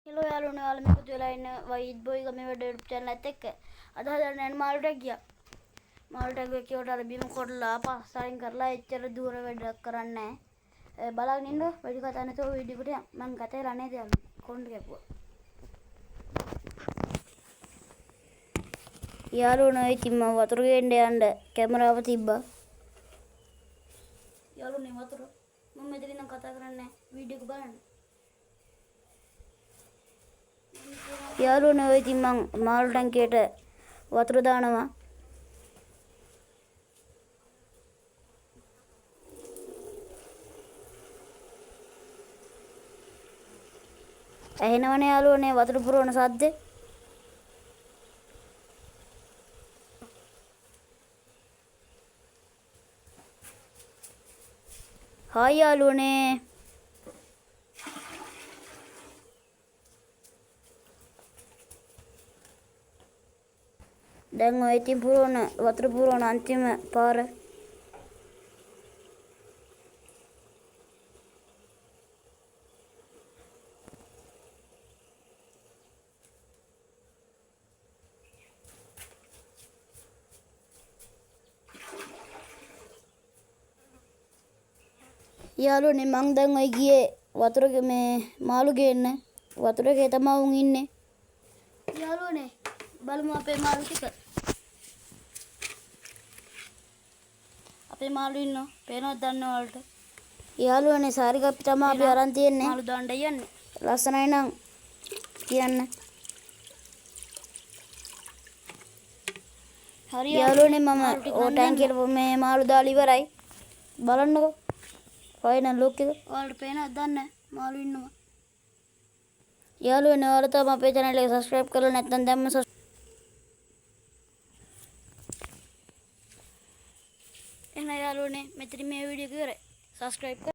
Hello යාළුවනේ, ඔයාලා මේකතු වෙලා ඉන්න වයිට් බොයි ගමේ වැඩ YouTube channel එකත් එක්ක. අද හදන්න යන මාළු ටැග් ගියා. මාළු ටැග් එක කියවට අර බිම කොටලා පස් අයින් කරලා එච්චර දුර වැඩක් කරන්නේ නැහැ. බලාගෙන ඉන්න වැඩි කතා නැතුව වීඩියෝ එකට යන්න. මං ගත වෙලා නේද යාළුවනේ? කොණ්ඩ කැපුවා. යාළුවනේ ඉතින් මම වතුර ගේන්න යන්න කැමරාව තිබ්බා. යාළුවනේ වතුර මම මෙතන ඉඳන් කතා කරන්නේ නැහැ. වීඩියෝ එක බලන්න. යාළුවනේ ඔය ඉතින් මං මාළු ටැංකියට වතුර දානවා. ඇහෙනවනේ යාළුවනේ වතුර පුරවන සද්දේ. හායි යාළුවනේ. දැන් ඔය ඉතින් පුරවන වතුර පුරවන අන්තිම පාර. යාළුවනේ මං දැන් ඔය ගියේ වතුර මේ මාළු ගේන්න. වතුරේ තමයි උන් ඉන්නේ. යාළුවනේ බලමු අපේ මාළු ටික. අපේ මාළු ඉන්නවා. පේනවද දන්නේ ඔයාලට? යාළුවනේ සාරි කප්පි තමයි අපි අරන් තියෙන්නේ. මාළු දාන්න යන්නේ. ලස්සනයි නම් කියන්න. හරි යාළුවනේ මම ඕ ටැංකියට මේ මාළු දාලා ඉවරයි. බලන්නකෝ. ෆයිනල් ලුක් එක. ඔයාලට පේනවද දන්නේ මාළු ඉන්නවා. යාළුවනේ ඔයාලා තාම අපේ channel එක subscribe කරලා නැත්නම් දැන්ම එහෙනම් යාළුවනේ මෙතන මේ වීඩියෝ එක ඉවරයි. Subscribe කරන්න.